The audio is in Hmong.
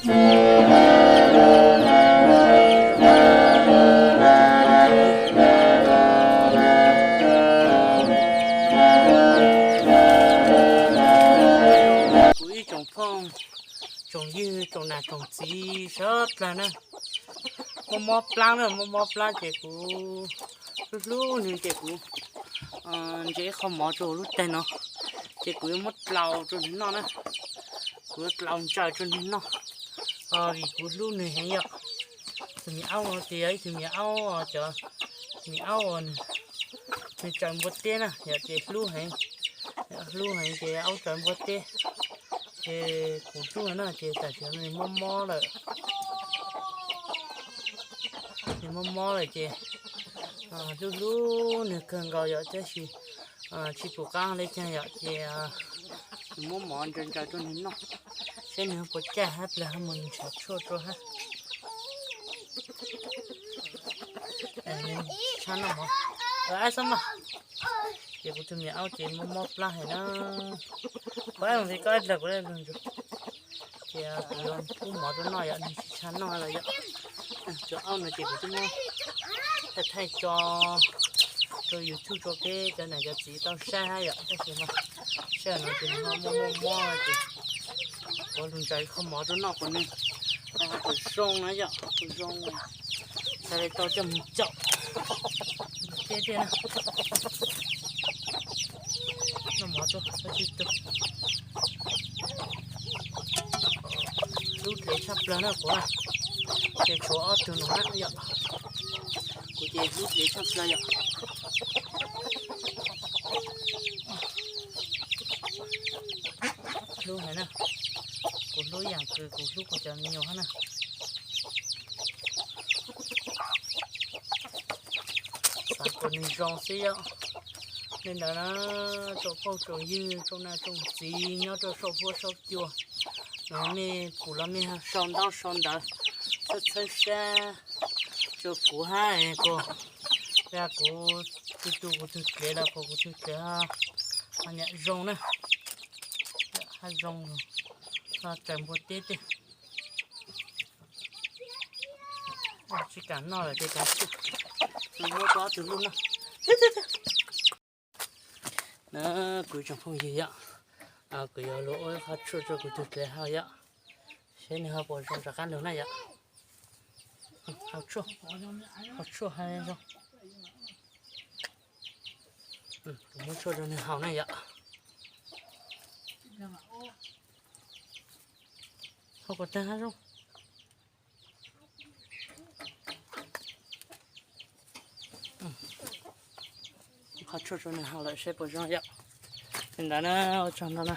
Kuv ib tsoom phooj tsoom ywg tsoom nam tsoom txiv sawv dlawg na, mob mob plab na, mob mob plab ces kuv hlub hlub nws ces kuv ntse qho mov rau lub teg no, ces kuv yuav muab dlaus rau nws noj na. Kuv yuav dlaus ntsaws rau nws noj, vim kuv hlub nws heev yom. Tus me aub no ces yog ib tug me aub, cov me aub uas nws tsaws npua teb na yom, ces hlub heev, hlub heev ces aub tsaws npua teb, ces kuv hlub na, ces tam sim no nws mob mob lawm. Nws mob mob lawm ces hlub hlub nws kawg nkaus yom, tab sis tsis pom qab li cas yom, ces nws muab mov ntsaws ntsaws rau nws noj, saib nws puas caj hab plas mus nrhiav tshuaj rau hab. Nws tshab noj mov, ab xab mas. Ces kuv tus me aub ces mob mob plab heev na, kuv ab los ntxiv koj ib plag kuv ib plag ntsuag. Ces kuv yuav pub mov rau noj yom, nws tsis tshab noj lawm yom. Cov aub no ces kuv twb muab thaij thaij tso rau YouTube rau peb cov niam cov txiv tau saib hab yom, tab sis mas sij hawm no ces nws ho muaj muaj mob ces kuv los ntsaws qho mov rau noj kom nws, kom zoo na yom, kom zoo, xav li tau coj mus caum teb tiag na. Noj mov rau tsis tu. Hlub dlev tshaj plaws na kuv na, ces tshuav ob tug no na yom. Kuv ces hlub dlev tshaj plaws yom. Hlub heev na, kuv hlub yam kws kuv hlub kuv cov me nyuam hab na. Xav kom nws zoo xwb yom. Li ntawd na, tsoom phooj tsoom ywg tsoom nam tsoom txiv nyob rau saum huab saum cua, no mej pum los mej sau ntaub sau ntawv txhawb txhawb sab rau kuv hab kom, yog kuv tu tu kuv tug dlev los kom kuv tug dlev ho niam zoo na, hab zoo, ho tsaws npua teb tiag. Tsis kam noj lawm ces kav tsij muab rau ob tug luj noj. Na, kuv tsoom phooj ywg yom, kuv yuav lug ua qhov tshuaj rau kuv tug dlev haus yom, seb nws ho puas zoo rov qab lug na yom. Haus tshuaj, haus tshuaj ha zoo. Kuv muab tshuaj rau nws haus na yom. Haus kom tag ha zoo. Qhov tshuaj rau nws haus lawm seb puas zoo yom. Li ntawd na, ua tsaug ntau na.